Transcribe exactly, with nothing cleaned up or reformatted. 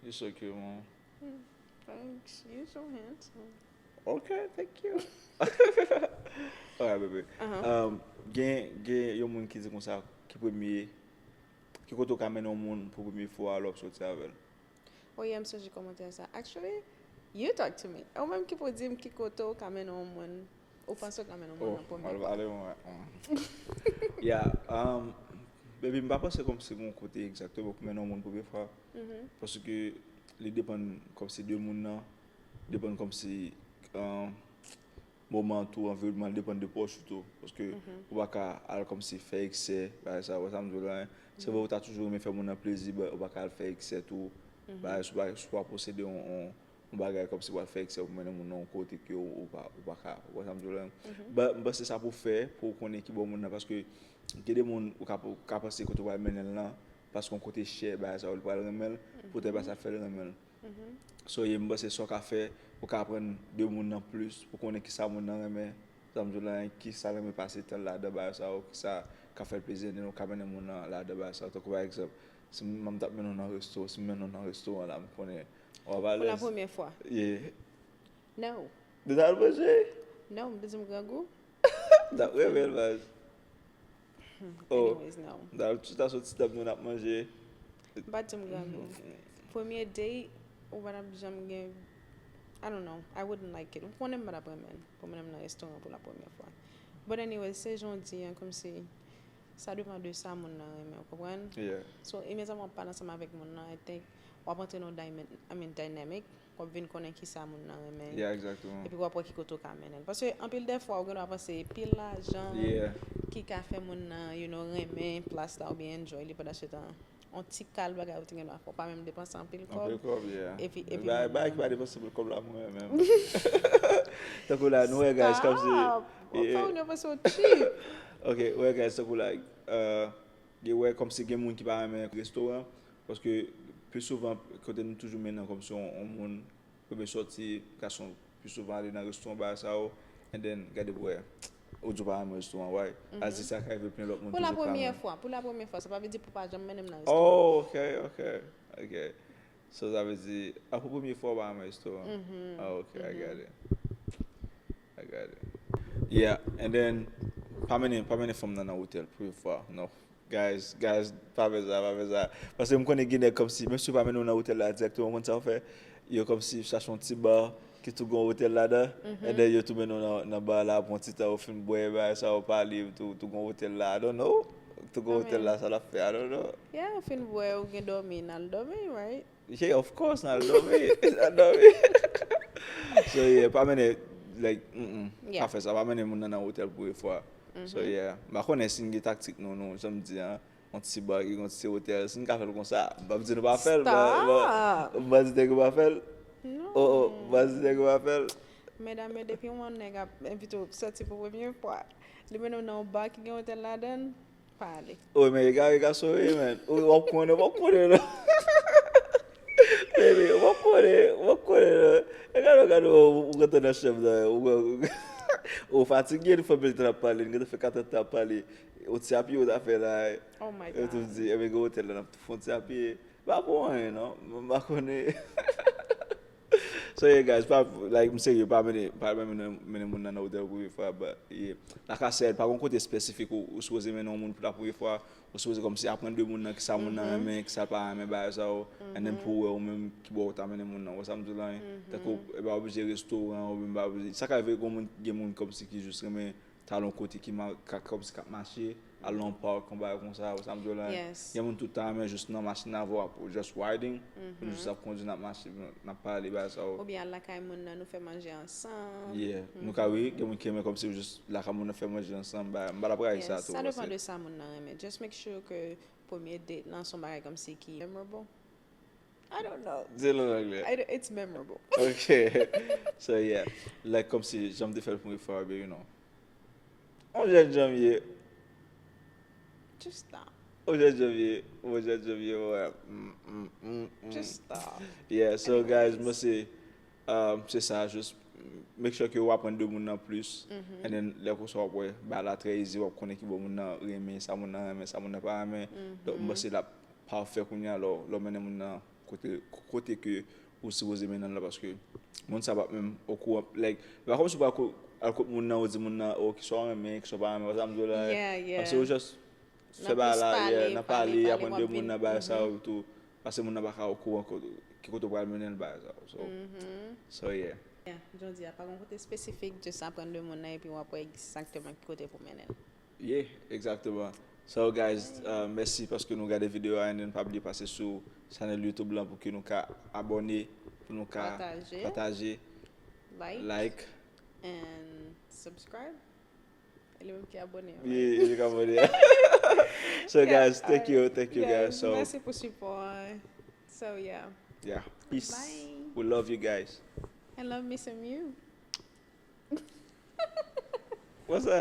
You're so cute, man. Thanks. You're so handsome. Okay, thank you. Alright, baby. Uh-huh. Um, gen, gen yon moun ki di konsa, ki premye, ki kote w ka mennen yon moun pou premye fwa lè w ap soti avè l? Oh yeah, m sonje kòmantè sa. Actually, you talk to me. Ou menm ki pou di m ki kote w ka mennen yon moun. Ou panse w ka mennen yon moun Oh, an premye al fwa. Ale mwen. Yeah, um, baby, m pa panse kòmsi gen yon kote egzakteman pou mennen yon moun premye fwa. Mhm. Paske li depann kòmsi de moun nan, depann kòmsi um, moman tou, anviwònman, li depann de pwòch ou tou. Paske Mhm. ou pa ka al kòmsi fè eksè, bagay sa, wè sa m di w la, hein. Se vre ou ta toujou renmen fè moun nan plezi, but ou pa ka al fè eksè tou. Mhm. Bagay, si w pa, si w pa posede yon, yon, yon bagay kòmsi w al fè eksè pou mennen moun nan yon kote ke ou, ou pa, ou pa ka, wè sa m di w la, hein. Mhm. But m panse sa pou fè, pou w konnen ki bò moun nan, paske gen de moun ou ka, ou ka panse kote w al mennen l lan, paske yon kote chè, bagay sa, ou pral renmen l, poutèt bagay sa fè l renmen l. Mhm. So, yeah, m panse sa w ka fè, ou ka aprann de moun nan plis, pou konnen kisa moun nan renmen, sa m di w la, kisa l renmen pase tan ladan bagay sa yo, kisa ka fè l plezi, and then ou ka mennen moun nan ladan bagay sa yo. Tankou pa egzanp, si m, m t ap mennen w nan resto, si m mennen w nan restoran la, m konnen w ap Pou la alèz. Premye fwa. Yeah. No. Deja al manje? No, m bezwen grangou. N ap renmen l, baz. Oh, Anyways, no. N ap chita sou ti tab nou, n ap manje. M pa di m grangou. Premye date, ou pa t ap janm gen, I don't know, I wouldn't like it. Ou konnen m pa t ap renmen pou mennen m nan restoran pou la premye fwa. But anyway, se jan w di an, kòmsi sa depann de sa moun nan renmen, ou konprann? Yeah. So, imedyatman w ap pale ansanm avèk moun nan, I think w ap antre nan dyma- I mean, dynamic, w ap vin konnen ki sa moun nan renmen. Yeah, exactement. Epi w ap wè ki kote w ka mennen l. Paske anpil de fwa, ou gen dwa panse pil lajan Yeah. ki ka fè moun nan, you know, renmen plas la oubyen enjoy li pandan se tan. On ti kal bagay ou te gen dwa fè. Ou pa menm depanse anpil kòb. Anpil kòb, yeah. Epi, epi Ba- vin Bagay ki pa depanse anpil kòb la, mwen menm. Tankou la, nou wè, guys, kòmsi. Stop! Ou Yeah. Fè ou depanse w cheap. Ok, wè, guys, tankou la, euh, gen, wè, kòmsi gen moun ki pa renmen restoran, paske pi souvan, kote nou toujou mennen kòmsi yon, yon moun, premye sòti, gason pi souvan ale nan restoran, bagay sa yo, and then, gade pou wè, ou di w pa renmen restoran, why? Azi sa ka rive plen lòt moun Pou la toujou pa premye renmen. Fwa, pou la premye fwa, sa pa vle di pou pa janm mennen m nan restoran. Oh, ok, ok, ok. So, sa vle di, a, pou premye fwa, w pa renmen restoran. Mhm. Ah, ok, I got it. I got it. Yeah, and then, pa mennen, pa mennen fanm nan nan otèl, premye fwa, non. Guys, guys, pa fè sa, pa fè sa. Paske m konnen gen nèg kòmsi, menm si yo pa mennen w nan otèl la dirèkteman, w konn sa yo fè? Yo kòmsi chache yon ti ba ki tou gen yon otèl ladan, and then yo tou mennen w nan, nan ba la pou yon ti tan, ou fin bwè, bagay sa, ou pale, tou, tou gen yon otèl la, I don't know. Tou gen yon otèl la, sa l ap fè, I don't know. Yeah, ou fin bwè, ou gen dòmi, n al dòmi, right? Yeah, of course, n al dòmi. N al dòmi. So, yeah, pa mennen, like, mm, mm, Yeah. pa fè sa, pa mennen moun nan nan otèl premye fwa. So, yeah, m pa konnen si n gen taktik nou, nou, jan m di an, yon ti ba ki gen yon ti otèl, si n ka fè l konsa, m p ap di nou pa fè l, m pa- m pa- Stop! m pa di nèg yo pa fè l. Non. Oh, oh, m pa di nèg yo pa fè l. Medam yo, depi yon nèg ap envite w sòti pou premye fwa, li mennen w nan yon ba ki gen otèl ladan l, pa ale. Oh, men egare gason wi, man. Ou w ap konnen, w ap konnen, non. Baby, w ap konnen, w ap konnen, non. E gade, gade, ou, ou gentan nan chanm nan, ou, ou, ou fatige, nou fè bèl tan ap pale, nou gentan fè katran tan ap pale. Ou ti apye, ou ta fè la, Oh my yo tou God. di, e men gen otèl la, n ap fè yon ti apye. Pa pou anyen, non. M pa konnen. So, yeah, guys, pa, like, m serye, pa mennen, pa mennen, mennen moun nan nan otèl premye fwa, but, yeah. Like I said, pa gen yon kote espesifik ou, ou sipoze mennen yon moun pou la premye fwa, ou sipoze kòmsi aprann de moun nan, kisa moun nan renmen, kisa l pa renmen, bagay sa yo, and then pou wè ou menm ki bò ou ta mennen moun nan, wè sa m di w la, hein? Tankou, e pa oblije restoran, oubyen pa oblije, sa ka rive gen moun, gen moun kòmsi ki jis renmen, t al yon kote ki ma- ka kòmsi k ap mache, al nan yon park, yon bagay konsa, wè sa m di w la. Yes. Gen moun tout tan renmen jis nan machin avè w, ap just riding, nou jis ap kondui, n ap mache, n ap pale, bagay sa yo. Oubyen al lakay moun nan, nou fè manje ansanm. Yeah, nou ka wi, gen moun ki renmen kòmsi jis lakay moun nan fè manje ansanm, bagay, m pa t ap rayi sa Yes, tou, sa depann paske de sa moun nan renmen. Just make sure ke premye date lan se yon bagay kòmsi ki memorable. I don't know. Di l an anglè. I don't- it's memorable. Ok. So, yeah. Like, kòmsi, jan m te fè l premye fwa, baby, non. On jèn janvye. Just stop. On jèn janvye. On jèn janvye, wè. Mm, mm, mm, mm. Just stop. Yeah, so, guys, Anyways. Mwen se, um, se sa, just make sure ke w aprann de moun nan plis. And then, lè konsa, w ap wè, bagay la trè easy, w ap konnen ki bò moun nan renmen, sa moun nan renmen, sa moun nan pa renmen. Donk, mwen se l ap pafè kounye a, lè w, lè w mennen moun nan kote, kote ke ou sipoze mennen l la, paske moun sa p ap menm okouran, like, e pa kòmsi ou pral ko-, al kot moun nan, ou di moun nan, oh, kiswa w renmen, kiswa w pa renmen, sa m di w la, Yeah, yeah. paske ou just Nan fè bagay plis la, pale, yeah, nan pale, pale, pale, aprann w ap de moun vin- nan bagay sa Mhm. yo tou, paske moun nan pa ka okouran kote, ki kote w pral mennen l bagay sa yo, so, Mhm. so yeah. Yeah, jodi a pa gen kote espesifik, just aprann de moun nan epi w ap wè egzakteman ki kote pou mennen l. Yeah, egzakteman. So guys, uh, mèsi paske nou gade videyo a, and then pa bliye pase sou chanèl YouTube lan pou ke nou ka abòne, pou nou ka Pataje. Pataje, Like, like. And subscribe. E li menm ki abòne. Yeah, li ka abòne. So guys, thank you, thank you guys. So Mèsi pou sipò an. So yeah. Yeah, peace. Bye. We love you guys. I love me some you. What's that?